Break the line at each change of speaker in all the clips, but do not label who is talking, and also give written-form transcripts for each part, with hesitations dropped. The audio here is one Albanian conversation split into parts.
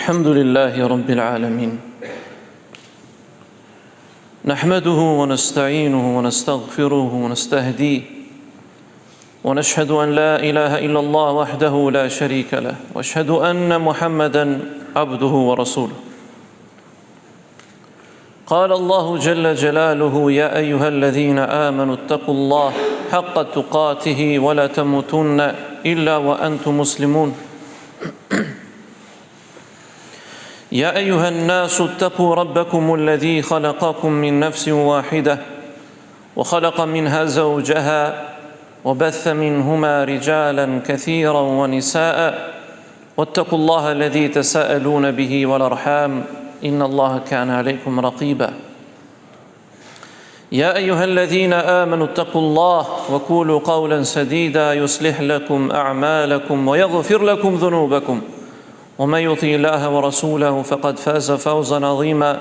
الحمد لله رب العالمين نحمده ونستعينه ونستغفره ونستهديه ونشهد أن لا إله إلا الله وحده لا شريك له واشهد أن محمدا عبده ورسوله قال الله جل جلاله يا أيها الذين آمنوا اتقوا الله حق تقاته ولا تموتن إلا وأنتم مسلمون يا أيها الناس اتقوا ربكم الذي خلقكم من نفس واحدة وخلق منها زوجها وبث منهما رجالا كثيرا ونساء واتقوا الله الذي تساءلون به والأرحام إن الله كان عليكم رقيبا يا أيها الذين آمنوا اتقوا الله وقولوا قولا سديدا يصلح لكم أعمالكم ويغفر لكم ذنوبكم ومن يطع الله ورسوله فقد فاز فوزا عظيما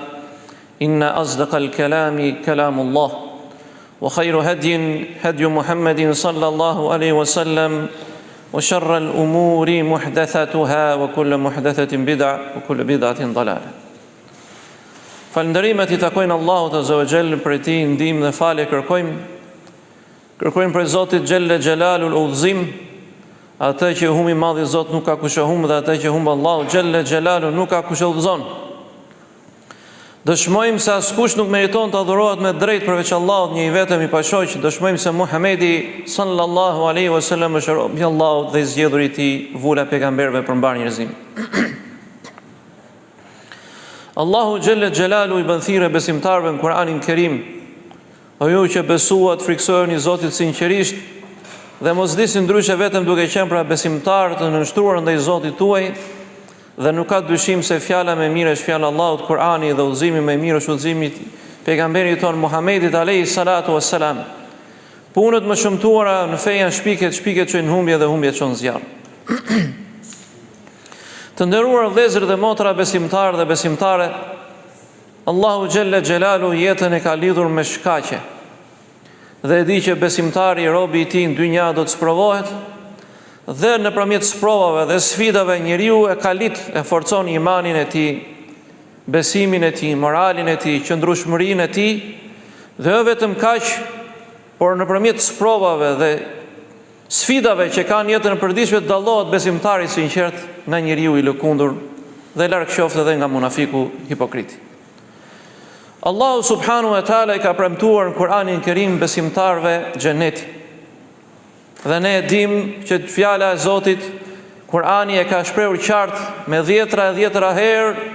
إن أصدق الكلام كلام الله وخير هدي هدي محمد صلى الله عليه وسلم وشر الأمور محدثاتها وكل محدثة بدعة وكل بدعة ضلالة Falënderimet i takojnë Allahut Azza wa Jall, prej tij ndihmë dhe falje kërkojmë. Kërkojmë prej Zotit Xhelle Xhelaluhu udhëzim, atë që e humbi i madhi Zot nuk ka kush e humb dhe atë që e humb Allahu Xhelle Xhelaluhu nuk ka kush e udhëzon. Dëshmojmë se askush nuk meriton të adhurohet me drejtë përveç Allahut, një i vetëm i pashoq. Dëshmojmë se Muhamedi sallallahu alaihi wasallam është robi i Allahut dhe i zgjedhuri i tij, vula e pejgamberëve për mbarë njerëzimin. Allahu xhelle xhelaluhu i bën thirrje besimtarëve në Kur'anin Kerim. O ju që besuat, frikësojuni Zotit sinqerisht dhe mos vdisni ndryshe vetëm duke qenë pra besimtarë të nënshtruar ndaj Zotit tuaj. Dhe nuk ka dyshim se fjala më e mirë është fjala e Allahut, Kur'ani dhe udhëzimi më i mirë është udhëzimi i pejgamberit tonë Muhamedit alayhi salatu wassalam. Punët më të shëmtuara në fe janë shpikjet, shpikjet çojnë në humbje dhe humbja çon në zjarr. Të nderuar vëllezër dhe motra besimtarë dhe besimtare, Allahu xhelle xhelaluhu jetën e ka lidhur me shkaqe. Dhe e di që besimtari, robi i tij në dynja do të sprovohet dhe nëpërmjet sprovave dhe sfidave njeriu e kalit e forcon imanin e tij, besimin e tij, moralin e tij, qëndrueshmërinë e tij dhe jo vetëm kaq, por nëpërmjet sprovave dhe sfidave që ka në jetën e përditshme dallohet besimtari i sinqertë nga njeriu i lëkundur dhe larg qoftë edhe nga munafiku hipokriti. Allahu subhanahu wa taala i ka premtuar në Kur'anin Kerim besimtarëve xhenetin. Dhe ne e dimë që fjala e Zotit Kur'ani e ka shprehur qartë me dhjetra e dhjetra herë,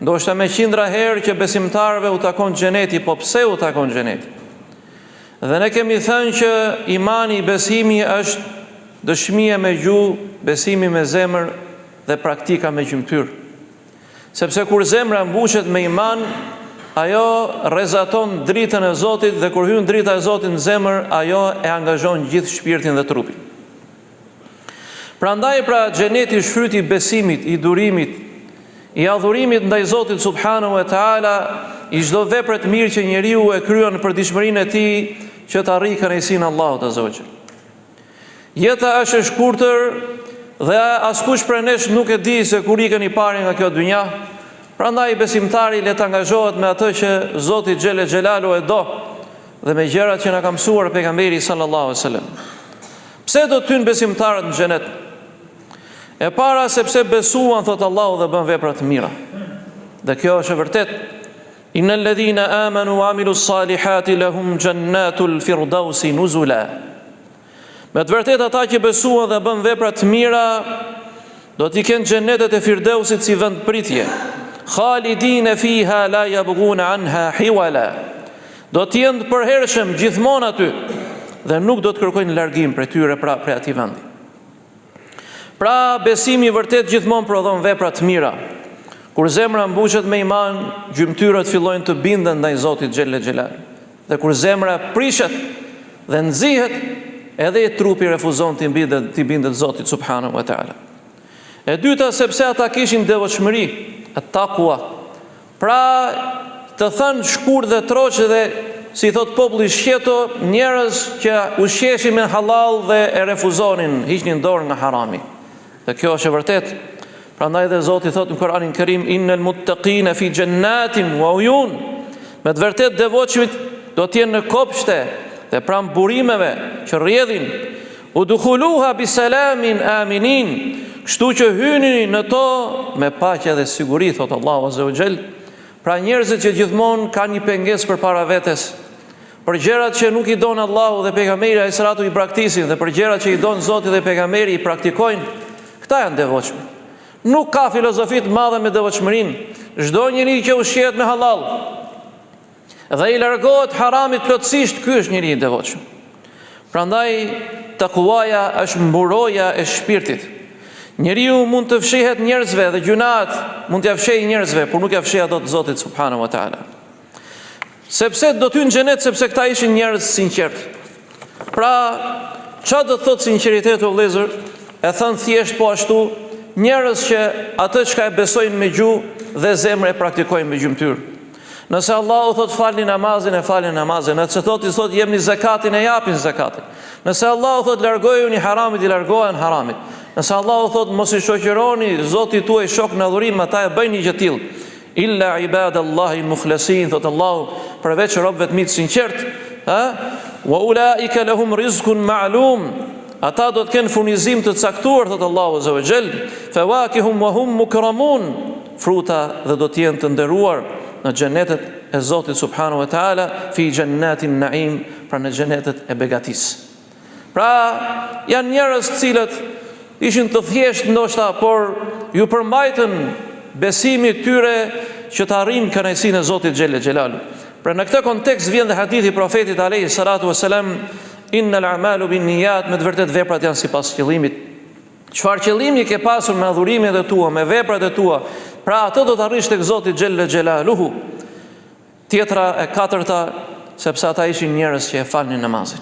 ndoshta me qindra herë që besimtarëve u takon xheneti, po pse u takon xheneti? Dhe ne kemi thënë që imani, besimi është dëshmia me gjuhë, besimi me zemër dhe praktika me gjymtyrë. Sepse kur zemra mbushet me iman, ajo rrezaton dritën e Zotit dhe kur hyn drita e Zotit në zemër, ajo e angazhon gjithë shpirtin dhe trupin. Prandaj pra xheneti është fryti i besimit, i durimit, i adhurimit ndaj Zotit subhanahu wa taala, i çdo vepre të mirë që njeriu e kryen në përditshmërinë e tij që të arrijë kënaqësinë e Allahut azza wa jall. Jeta është e shkurtër dhe askush prej nesh nuk e di se kur ikën i pari nga kjo dynja. Prandaj besimtari le të angazhohet me atë që Zoti xhele xhelaluhu e do dhe me gjërat që na ka mësuar pejgamberi sallallahu alaihi wasallam. Pse do të hyjnë besimtarët në xhenet? E para sepse besuan thotë Allahu dhe bënë vepra të mira. Dhe kjo është e vërtetë. Innal ladhina amanu wa amilu salihati lahum jannatul firdausi nuzula. Me të vërtetë ata që besuan dhe bënë vepra të mira do t'i kenë xhenetet e Firdausit si vend pritje. Khalidin fiha la yabghun anha hiwala. Do të jenë të përhershëm gjithmonë aty dhe nuk do të kërkojnë largim prej tyre pra prej atij vendi. Pra, besimi i vërtetë gjithmonë prodhon vepra të mira. Kur zemra mbushet me iman, gjymtyrët fillojnë të binden ndaj Zotit xhelle xhelal. Dhe kur zemra prishet dhe nxihet, edhe trupi refuzon t'i bindet, t'i bindet Zotit subhanahu wa taala. E dyta sepse ata kishin devotshmëri, takua, Pra, të thënë shkurt dhe troç dhe si thotë populli shqeto, njerëz që ushqeheshin me hallall dhe e refuzonin, hiqnin dorë nga harami. Dhe kjo është e vërtetë. Prandaj dhe Zoti thotë në Kur'anin Kerim innal muttaqina fi jannatin wa uyun. Me të vërtetë devotshmit do të jenë në kopshte dhe pranë burimeve që rrjedhin. Udkhuluha bi salamin aminin. Kështu që hyni në to me paqe dhe siguri, thotë Allahu azza wa jall. Pra njerëzit që gjithmonë kanë një pengesë përpara vetes, Për gjërat që nuk i don Allahu dhe pejgamberi alejhi salatu i braktisin dhe për gjërat që i don Zoti dhe pejgamberi i praktikojnë, këta janë devotshëm. Nuk ka filozofi të madhe me devotshmërinë. Çdo njeri që ushqehet me hallall dhe i largohet haramit plotësisht, ky është njeri i devotshëm. Prandaj takuaja është mburoja e shpirtit. Njeriu mund të fshihet njerëzve dhe gjynahet mund t'ia fshehë njerëzve, por nuk ia fsheh dot Zotit subhanahu wa taala. Sepse do të hyjnë në xhenet sepse këta ishin njerëz të sinqertë. Pra, ça do të thotë sinqeriteti o vëllezër? E thënë thjesht po ashtu, njerëz që atë çka e besojnë me gjuhë dhe zemër e praktikojnë me gjymtyrë. Nëse Allahu thotë falni namazin e falin namazin, nëse thotë i thotë jepni zekatin e japin zekatin. Nëse Allahu thotë largojuni haramit i largohen haramit. Nëse Allahu thotë mos i shoqëroni Zotit tuaj shok në adhurim, ata e bëjnë një gjë të tillë. Illa ibadallahi al-mukhlasin, thotë Allahu, përveç robëve të mi të sinqertë, ha? Wa ulaika lahum rizqun ma'lum. Ata do të kenë furnizim të caktuar, thotë Allahu azza wa jall, fawakihum wa hum mukramun. Fruta dhe do të jenë të nderuar në xhenetet e Zotit subhanahu wa taala, fi jannatin na'im, pra në xhenetet e begatisë. Pra, janë njerëz të cilët ishin të thjeshtë ndoshta, por iu përmbajtën besimit tyre që të arrijnë kënaqësinë e Zotit xhelle xhelalu. Pra në këtë kontekst vjen dhe hadithi i profetit alayhi salatu wasalam innal a'malu binniyat, me të vërtetë veprat janë sipas qëllimit. Çfarë qëllimi ke pasur me adhurimet e tua, me veprat e tua, pra atë do të arrish tek Zoti xhelle xhelaluhu. Tjetra e katërta, sepse ata ishin njerëz që e falnin namazin.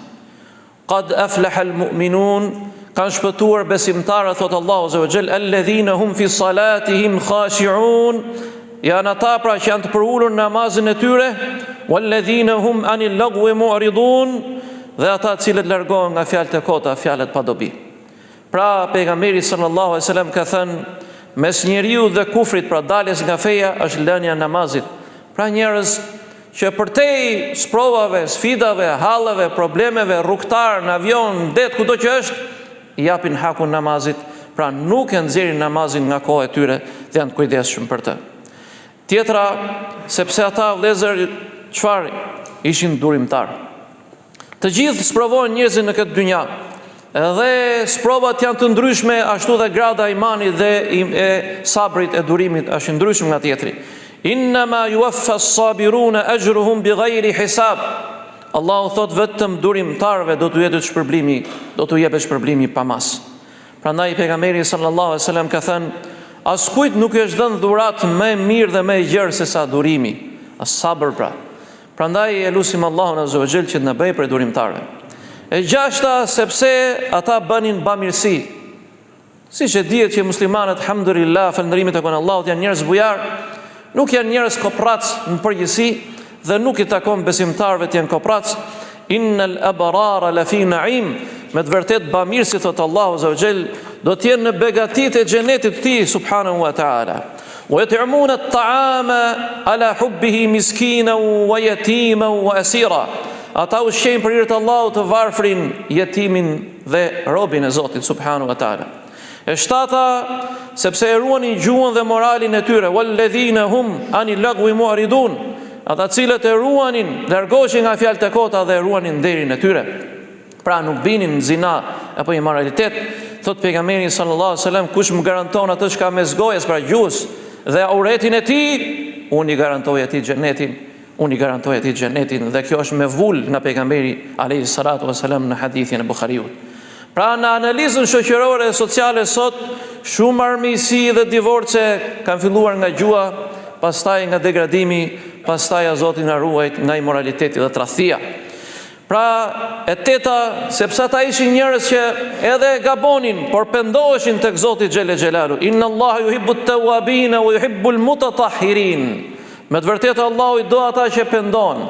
Qad aflaha al-mu'minun, kanë shpëtuar besimtarët, thotë Allahu azza wa jall, alladhina hum fi salatihim khashi'un, janë ata pra që janë të përulur në namazin e tyre, walladhina hum anil lagwi mu'ridun, dhe ata të cilët largohen nga fjalët e kota, fjalët pa dobi. Pra, pejgamberi sallallahu alaihi wasallam ka thënë, mes njeriut dhe kufrit, pra daljes nga feja, është lënia e namazit. Pra njerëz që përtej sprovave, sfidave, halleve, problemeve, rrugëtar, në avion, në det, kudo që është, i japin hakun namazit, pra nuk e nxjerrin namazin nga koha e tyre dhe janë të kujdesshëm për të. Tjetra, sepse ata vëllezër çfarë ishin durimtarë. Të gjithë sprovohen njerëzit në këtë dynja. Dhe sprovat janë të ndryshme, ashtu dhe grada e imanit dhe e sabrit e durimit është i ndryshëm nga tjetri. Innama yuwaffa as-sabiruna ajruhum bighayri hisab. Allahu thotë vetëm durimtarëve do t'u jepet shpërblimi, do t'u jepet shpërblimi pa masë. Prandaj pejgamberi sallallahu alaihi wasallam ka thënë, askujt nuk i është dhënë dhuratë më e mirë dhe më e gjerë se sa durimi, as-sabr pra. Prandaj e lusim Allahun azza wa jall që të na bëjë prej durimtarëve. E gjashta, sepse ata bënin bamirësi. Siç e dihet që muslimanët, alhamdulillah, falënderimi i takon Allahut, janë njerëz bujarë, nuk janë njerëz koprrac në përgjithësi dhe nuk i takon besimtarëve të jenë koprrac. Innal abrara la fi na'im. Me të vërtetë bamirësit thotë Allahu azza wa jall, do të jenë në begatitë e xhenetit të tij subhanahu wa taala. Wa yut'imuna at-ta'ama ala hubbihi miskinan wa yatiman wa asira. Ata ushqejnë për hir të Allahut të varfrin, jetimin dhe robin e Zotit subhanahu wa taala. E shtata, sepse e ruanin gjuhën dhe moralin e tyre, walladhina hum anil lagwi mu'ridun. Ata të cilët e ruanin, largoheshin nga fjalët e kota dhe e ruanin nderin e tyre. Pra nuk binin në zina apo imoralitet, thotë pejgamberi sallallahu alajhi wasallam, kush më garanton atë çka mes gojës, pra gjuhës dhe auretin e tij, unë i garantoj atij xhenetin, unë i garantoj atij xhenetin dhe kjo është me vulë nga pejgamberi alayhi salatu wasallam në hadithin e Buhariut. Pra në analizën shoqërore e sociale sot shumë armiqësi dhe divorce kanë filluar nga gjuha, pastaj nga degradimi, pastaj a Zoti na ruajt nga imoraliteti dhe tradhtia. Pra, e teta, sepse ata ishin njerëz që edhe gabonin, por pendoheshin tek Zoti xhele xhelalu. Inna Allaha yuhibbu at-tawwabin wa yuhibbu al-mutatahhirin. Me të vërtetë Allahu i do ata që pendohen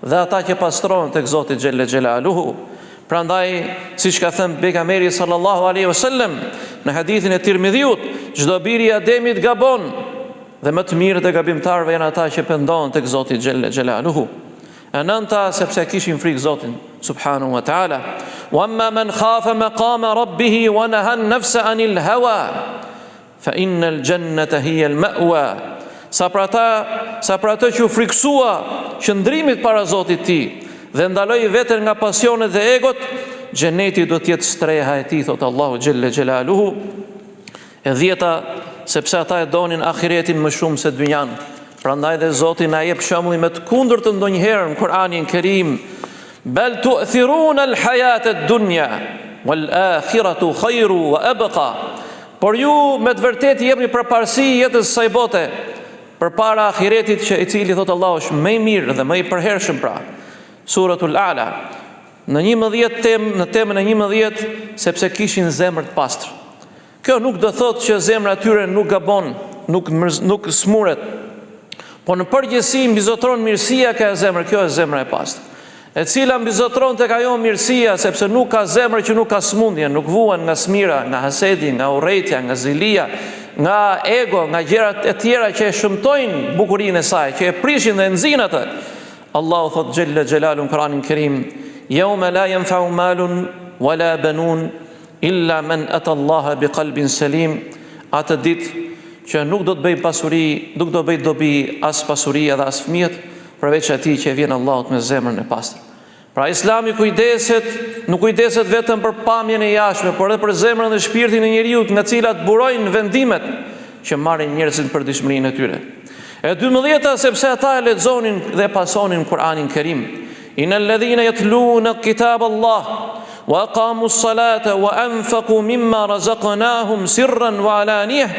dhe ata që pastrohen tek Zoti xhele xhelaluhu. Prandaj, siç ka thënë pejgamberi sallallahu alaihi wasallam në hadithin e Tirmidhiut, çdo bir i Ademit gabon dhe më të mirët e gabimtarëve janë ata që pendohen tek Zoti xhelle xhelaluhu. E nënta, sepse kishin frikë Zotin subhanahu wa taala. Wa amma man khafa maqama rabbih wa naha an-nafsa anil hawa. Fa innal jannata hiya al ma'wa. Sa për ata, sa për atë që u frikësua qëndrimit para Zotit të tij dhe ndaloi veten nga pasionet dhe egot, xheneti do të jetë streha e tij, thotë Allahu xhelle xhelaluhu. E dhjeta, sepse ata e donin ahiretin më shumë se dynjan. Prandaj dhe Zoti na jep shembullin me të kundërtën ndonjëherë në Kur'anin Kerim. Bel tu'thirun al hayat ad-dunya wal akhiratu khayru wa abqa. Por ju me të vërtetë i jepni përparësi jetës së kësaj bote përpara ahiretit që i cili thotë Allahu është më i mirë dhe më i përhershëm pra. Suratul A'la. Në 11 temë, në temën e 11 sepse kishin zemër të pastër. Kjo nuk do thotë që zemra e tyre nuk gabon, nuk nuk smuret. Po në përgjithësi mbizotëron mirësia ke ajo zemër, kjo është zemra e pastër. E cila mbizotëron tek ajo mirësia, sepse nuk ka zemër që nuk ka smundje, nuk vuan nga smira, nga hasedi, nga urrejtja, nga zilia, nga ego, nga gjërat e tjera që e shëmtojnë bukurinë e saj, që e prishin dhe e nxijnë atë. Allahu thotë xhelle xhelaluhu në Kur'anin Kerim, "Yawma la yanfa'u malun wala banun illa men ata Allaha bi qalbin selim", atë ditë që nuk do të bëjë pasuri, nuk do bëjë dobi as pasuria dhe as fëmijët, përveç atij që i vjen Allahut me zemrën e pastër. Pra Islami kujdeset, nuk kujdeset vetëm për pamjen e jashtme, por edhe për zemrën dhe shpirtin e njeriut nga cilat burojnë vendimet që marrin njerëzit në përditshmërinë e tyre. E dymbëdhjeta sepse ata e lexonin dhe pasonin Kur'anin Kerim. Innal ladhina yatluna kitab Allah wa aqamu as-salata wa anfaqu mimma razaqnahum sirran wa alaniyah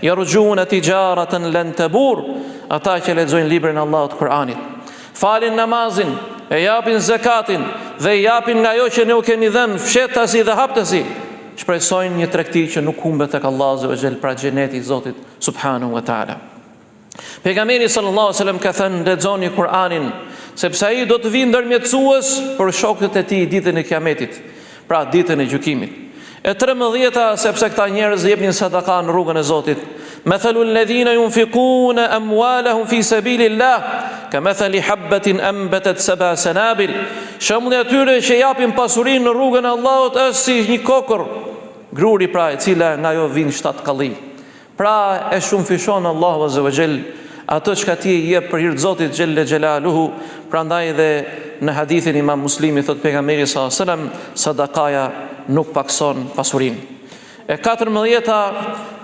yarjuna tijaratan lan tabur. Ata që lexojnë librin e Allahut Kur'anit, falin namazin, e japin zekatin dhe japin nga ajo që ne u kemi dhënë fshehtazi dhe haptazi, shpresojnë një tregti që nuk humbet tek Allahu azza wa jall, pra xheneti i Zotit subhanahu wa taala. Pejgamberi sallallahu alaihi wasallam ka thënë lexoni Kur'anin, sepse ai do të vijë ndërmjetësues për shokët e tij ditën e Kiametit, pra ditën e gjykimit. E trembëdhjeta, sepse këta njerëz jepnin sadaka në rrugën e Zotit. Mathalu alladhina yunfiquna amwalahum fi sabilillah kamathali habatin anbatat sab'a sanabil. Shembulli i atyre që japin pasurinë në rrugën e Allahut është si një kokërr gruri pra e cila nga ajo vijnë shtatë kalli. Pra e shumëfishon Allahu azze ve xhel atë çka ti e jep për hir të Zotit xhelle xhelaluhu, prandaj dhe në hadithin Imam Muslimi thotë pejgamberi sallallahu alejhi ve sellem sadakaja nuk pakëson pasurinë. E katërmbëdhjeta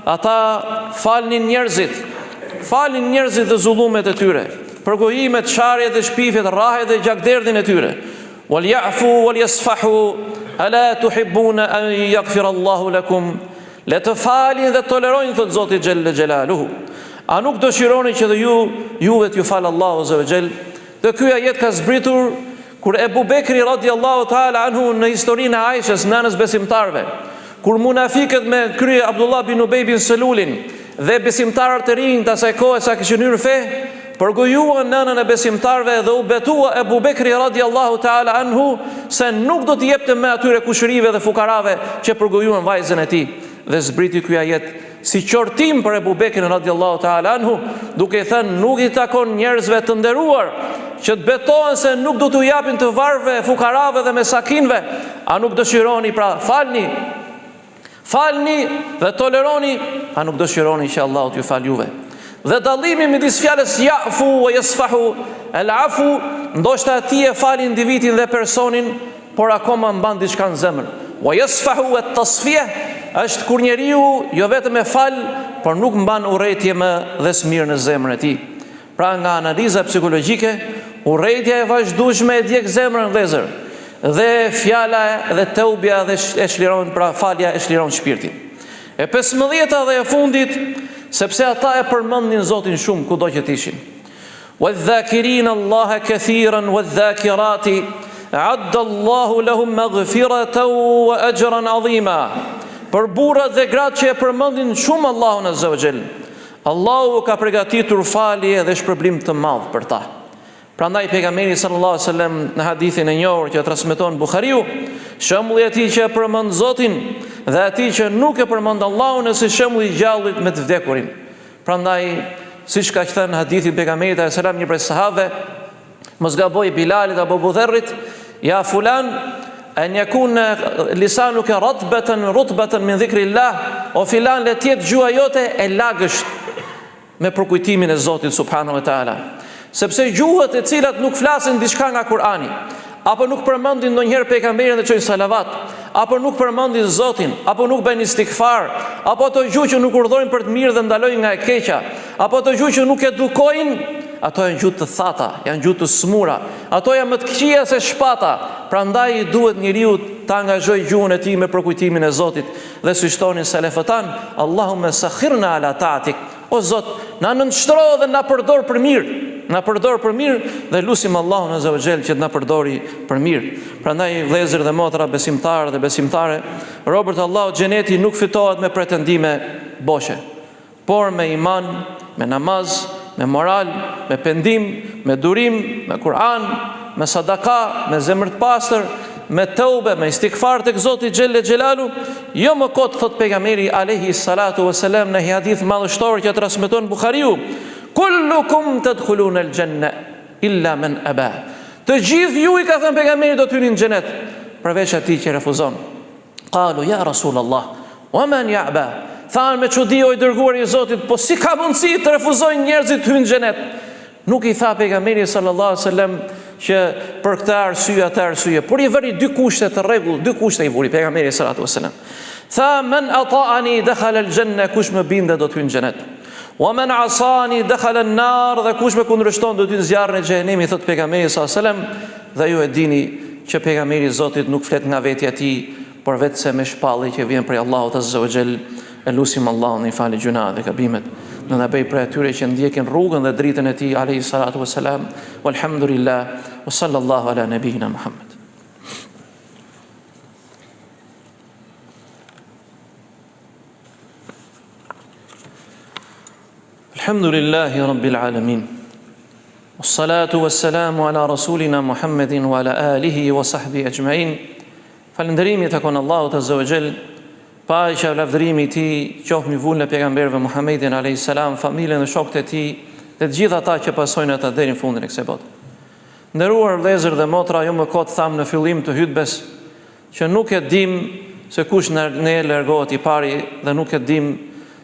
ata falnin njerëzit, falnin njerëzit dhe zullumet e tyre, përgojimet, sharjet dhe shpifjet, rrahjet dhe gjakderdhjen e tyre. Wal ya'fu wal yasfahu ala tuhibbuna an yaghfira Allahu lakum Le të falin dhe tolerojnë, thotë Zoti xhelle xhelaluhu. A nuk dëshironi që dhe ju, juve t'ju falë Allahu azze ve xhel? Dhe ky ajet ka zbritur kur Ebu Bekri radiallahu ta'ala anhu në historinë e Aishës, nënës besimtarëve, kur munafikët me krye Abdullah bin Ubej bin Selulin dhe besimtarët të rinj të asaj kohe sa kishin hyrë në fe, Përgojuan nënën e besimtarëve dhe u betua Ebu Bekri radijallahu ta'ala anhu se nuk do t'i jepte më atyre kushërive dhe fukarave që përgojuan vajzën e tij. Dhe zbriti ky ajet si qortim për Ebu Bekrin radijallahu ta'ala anhu, duke i thënë nuk i takon njerëzve të nderuar që të betohen se nuk do t'u japin të varfërve, fukarave dhe mesakinëve. A nuk dëshironi pra falni Falni dhe toleroni, a nuk dëshironi që Allahu t'ju falë juve? Dhe dallimi midis fjalës ja'fu wa yasfahu, el afu, ndoshta ti e fal individin dhe personin, por akoma mban diçka në zemër. Wa yasfahu et tasfije është kur njeriu jo vetëm e fal, por nuk mban urrejtje më dhe smirë në zemrën e tij. Pra nga analiza psikologjike, urrejtja e vazhdueshme e djeg zemrën vëllezër. Dhe fjala dhe teubja dhe e çliron, pra falja e çliron shpirtin. E pesëmbëdhjeta dhe e fundit, sepse ata e përmendnin Zotin shumë kudo që të ishin. Wadh-dhakirin Allaha kathiran wadh-dhakirati a'adda Allahu lahum maghfiratan wa ajran 'azima. Për burrat dhe gratë që e përmendin shumë Allahun azza wa jall, Allahu ka pregatitur falje dhe shpërblim të madh për ta. Prandaj pejgamberi sallallahu alajhi wasallam në hadithin e njohur që e transmeton Buhariu, Shembulli i atij që e përmend Zotin dhe atij që nuk e përmend Allahun është si shembulli i gjallit me të vdekurin. Prandaj, siç ka thënë hadithi i pejgamberit alayhis salam një prej sahabëve, mos gaboj Bilalit apo Abu Dherrit, ja fulan en yakun lisanuka ratbatan rutbatan min dhikrillah, o filan le të jetë gjuha jote e lagësht me përkujtimin e Zotit subhanahu wa taala. Sepse gjuhët e cilat nuk flasin diçka nga Kur'ani, apo nuk përmendin ndonjëherë pejgamberin dhe çojnë salavat, apo nuk përmendin Zotin, apo nuk bëjnë istighfar, apo ato gjuhë që nuk urdhërojnë për të mirë dhe ndalojnë nga e keqja, apo ato gjuhë që nuk edukojnë, ato janë gjuhë të thata, janë gjuhë të smura, ato janë më të këqija se shpata. Prandaj i duhet njeriut ta angazhojë gjuhën e tij me përkujtimin e Zotit. Dhe siç thonin selefët tanë, Allahumme sakhirna ala ta'atik, O Zot, na nënshtro dhe na përdor për mirë, na përdor për mirë dhe lusim Allahun Azza wa Jall që të na përdori për mirë. Prandaj vëllezër dhe motra besimtarë dhe besimtare, robër të Allahut xheneti nuk fitohet me pretendime boshe. Por me iman, me namaz, me moral, me pendim, me durim, me Kur'an, me sadaka, me zemër të pastër, me teube, me istigfar tek Zoti xhelle xhelalu, jo më kot thot pejgamberi alayhi salatu wasalam në hadith madhështor që transmeton Buhariu, kullukum tadkhulun al-janna illa man aba. Të gjithë ju i ka thënë pejgamberi do të hyni në xhenet, përveç atij që refuzon. Kalu ja Rasul Allah, wa men ja'ba? Thanë me çudi o i dërguari i Zotit, po si ka mundësi të refuzojnë njerëzit të hyjnë në xhenet? Nuk i tha pejgamberi sallallahu alaihi wasallam që për këtë arsye atë arsye, por i vëri dy kushte të rregullt, dy kushte i vuri pejgamberi sallallahu alaihi wasallam. Tha men ata'ani dakhala al-janna, kush më bindet do të hyjë në xhenet. Wa men asani dakhala an-nar, dhe kush më kundërshton do të hyjë në zjarrin e xhehenemit, thot pejgamberi sallallahu alaihi wasallam. Dhe ju e dini që pejgamberi i Zotit nuk flet nga vetja e tij, por veçse me shpallje që vjen prej Allahut azza wa jall. E lusim Allahun na i falë gjynahet dhe gabimet, dhe na bëjë prej atyre që ndjekin rrugën dhe dritën e tij alayhi salatu wassalam. Walhamdulillah wa sallallahu ala nabiyina Muhammad. Alhamdulillahi Rabbil Alamin. Wassalatu wassalamu ala rasulina Muhammedin wa ala alihi wa sahbihi ajma'in. Falënderimi i takon Allahut Azza wa Jall. Paqja e lavdërimi i tij qoftë mbi vulën e pejgamberëve Muhammedin alayhis salam, familjen dhe shokët e tij dhe të gjithë ata që pasojnë ata deri në fundin e kësaj bote. Nderuar vëllezër dhe motra, jo më kot thamë në fillim të hutbes që nuk e dimë se kush nga ne largohet i pari dhe nuk e dimë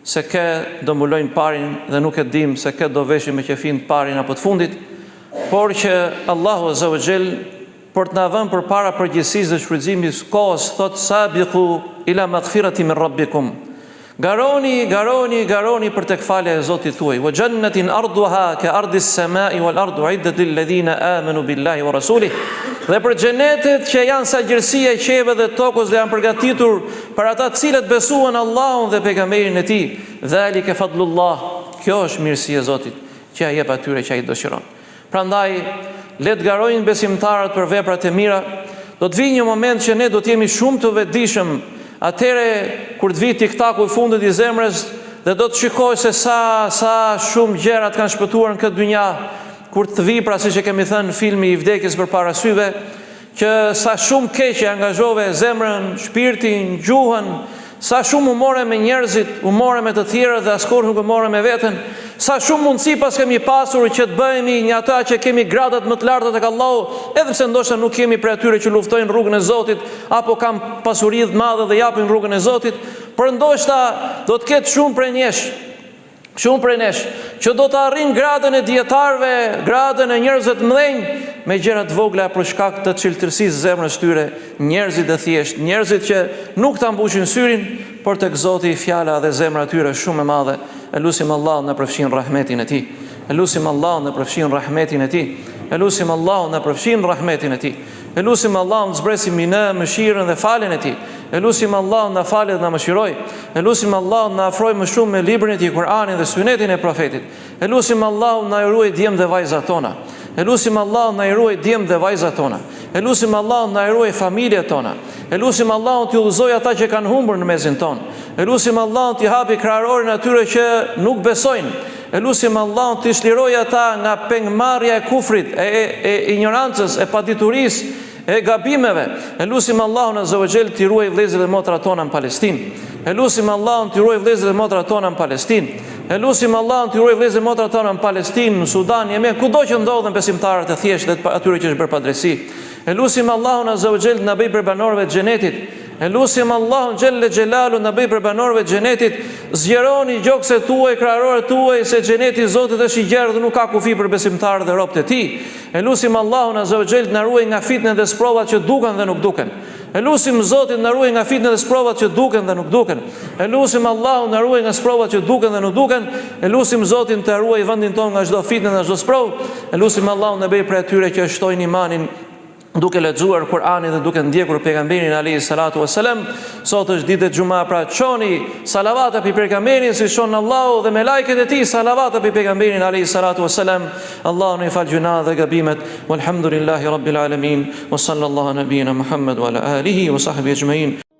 se kë do mbulojnë parin dhe nuk e dimë se kë do veshim me qefin të parin apo të fundit, por që Allahu Azza wa Jall për të na vënë përpara përgjegjësisë dhe shfrytëzimit të kohës thotë sabiqu ila maghfirati min rabbikum Garoni, garoni, garoni për tek falja e Zotit tuaj. Wa jannatin arduha ka ardi as-samai wal ard uiddat lil ladhina amanu billahi wa rasulih. Dhe për xhenetet që janë sa gjerësia e qiejve dhe tokës dhe janë përgatitur për ata të cilët besuan Allahun dhe pejgamberin e tij. Dhalika fadlullah. Kjo është mirësia e Zotit që ia jep atyre që ai dëshiron. Prandaj, le të garojnë besimtarët për veprat e mira. Do të vijë një moment që ne do të jemi shumë të vetëdijshëm, atëherë kur të vijë tiktaku i fundit i zemrës dhe do të shikojë se sa sa shumë gjëra të kanë shpëtuar në këtë dynja, kur të vijë pra siç e kemi thënë filmi i vdekjes përpara syve, Që sa shumë keq e angazhove zemrën, shpirtin, gjuhën, sa shumë u more me njerëzit, u more me të tjerët dhe askurrë nuk u more me veten, sa shumë mundësi paskemi pasur që të bëhemi nga ata që kemi gradat më të larta tek Allahu, edhe pse ndoshta nuk jemi prej atyre që luftojnë rrugën e Zotit apo kanë pasuri të madhe dhe japin rrugën e Zotit, por ndoshta do të ketë shumë prej nesh Shumë prej nesh, që do të arrijnë gradën e dijetarëve, gradën e njerëzve të mëdhenj, me gjëra të vogla për shkak të çiltërsisë së zemrës së tyre, njerëzit e thjeshtë, njerëzit që nuk ta mbushin syrin, por tek Zoti fjala dhe zemra e tyre është shumë e madhe. E lusim Allahun na përfshin rahmetin e Tij. E lusim Allahun na përfshin rahmetin e Tij. E lusim Allahun na përfshin rahmetin e Tij. E lusim Allahun të zbresi mbi ne mëshirën dhe faljen e Tij. E lusim Allahun na falë dhe na mëshirojë. E lusim Allahun na afrojë më shumë me librin e Tij, Kur'anin dhe Sunetin e Profetit. E lusim Allahun na i ruajë djemtë dhe vajzat tona. E lusim Allahun na i ruajë djemtë dhe vajzat tona. E lusim Allahun na i ruajë familjet tona. E lusim Allahun t'i udhëzojë ata që kanë humbur në mesin tonë. E lusim Allahun t'i hapi kraharorin atyre që nuk besojnë. E lusim Allahun t'i çlirojë ata nga pengmarrja e kufrit, e, e, e injorancës, e paditurisë, e gabimeve. E lusim Allahun Azza wa Jall t'i ruajë vëllezërit dhe motrat tona në Palestinë. E lusim Allahun t'i ruajë vëllezërit dhe motrat tona në Palestinë. E lusim Allahun t'i ruajë vëllezërit dhe motrat tona në Palestinë, në Sudan, Jemen, kudo që ndodhen besimtarët e thjeshtë dhe atyre që është bërë padrejtësi. E lusim Allahun Azza wa Jall të na bëjë prej banorëve të Xhenetit. E lusim Allahun Xhelle Xhelalu të na bëjë prej banorëve të Xhenetit. Zgjeroni gjokset tuaj, kraharoret tuaj, se Xheneti i Zotit është i gjerë dhe nuk ka kufi për besimtarët dhe robët e Tij. E lusim Allahun Azza wa Jall të na ruajë nga fitnet dhe sprovat që duken dhe nuk duken. E lusim Zotin të na ruajë nga fitnet dhe sprovat që duken dhe nuk duken. E lusim Allahun të na ruajë nga sprovat që duken dhe nuk duken. E lusim Zotin të ruajë vendin tonë nga çdo fitne dhe çdo sprovë. E lusim Allahun të na bëjë prej atyre që e shtojnë imanin duke lexuar Kur'anin dhe duke ndjekur pejgamberin alayhi salatu wasalam. Sot është ditë e xhuma, pra çoni salavate për pejgamberin si çon Allahu dhe melaiket e tij salavate për pejgamberin alayhi salatu wasalam. Allahu na i faltë gjynahet dhe gabimet. Walhamdulillahi rabbil alamin. Wa sallallahu nabiyina Muhammad wa ala alihi wa sahbihi ajma'in.